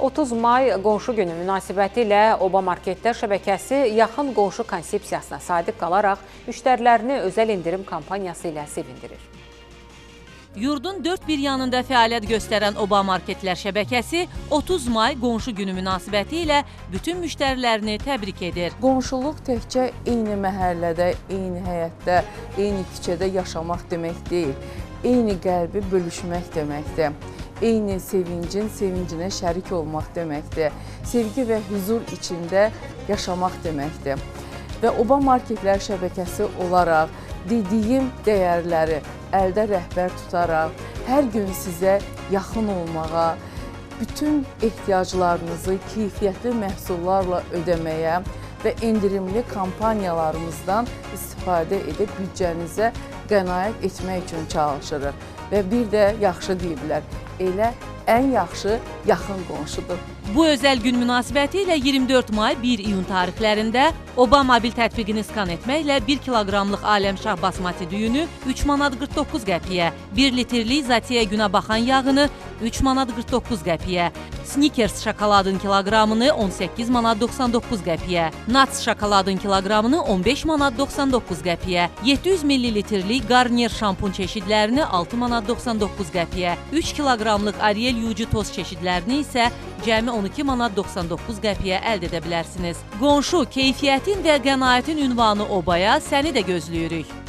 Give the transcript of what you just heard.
30 may qonşu günü münasibəti ilə Oba Marketlər şəbəkəsi yaxın qonşu konsepsiyasına sadiq qalaraq müştərilərini özəl endirim kampaniyası ilə sevindirir. Yurdun dörd bir yanında fəaliyyət göstərən Oba Marketlər şəbəkəsi 30 may qonşu günü münasibəti ilə bütün müştərilərini təbrik edir. Qonşuluq təkcə eyni məhəllədə, eyni həyətdə, eyni küçədə yaşamaq demək deyil. Eyni qəlbi bölüşmək deməkdir. Eyni sevincin sevincinə şərik olmaq deməkdir. Sevgi və hüzur içində yaşamaq deməkdir. Və Oba Marketlər şəbəkəsi olaraq dediyim dəyərləri əldə rəhbər tutaraq hər gün sizə yaxın olmağa, bütün ehtiyaclarınızı keyfiyyətli məhsullarla ödəməyə və endirimli kampaniyalarımızdan istifadə edib büdcənizə qənaət etmək üçün çalışırıq. Və bir də yaxşı deyiblər, elə ən yaxşı yaxın qonşudur. Bu özəl gün münasibəti ilə 24 may 1 iyun tarixlərində Oba mobil tətbiqini skan etməklə 1 kiloqramlıq Aləmşah basmati düyünü 3 manat 49 qəpiyə, 1 litrlik Zatiya günəbaxan yağını 3 manat 49 qəpiyə, Snickers şokoladın kiloqramını 18 manat 99 qəpiyə, Nuts şokoladın kiloqramını 15 manat 99 qəpiyə, 700 millilitrlik Garnier şampun çeşidlərini 6 manat 99 qəpiyə, 3 kiloqramlıq Ariel yucu toz çeşidlərini isə cəmi 12 manat 99 qəpiyə əldə edə bilərsiniz. Qonşu, keyfiyyətin və qənaətin ünvanı Obaya səni də gözləyirik.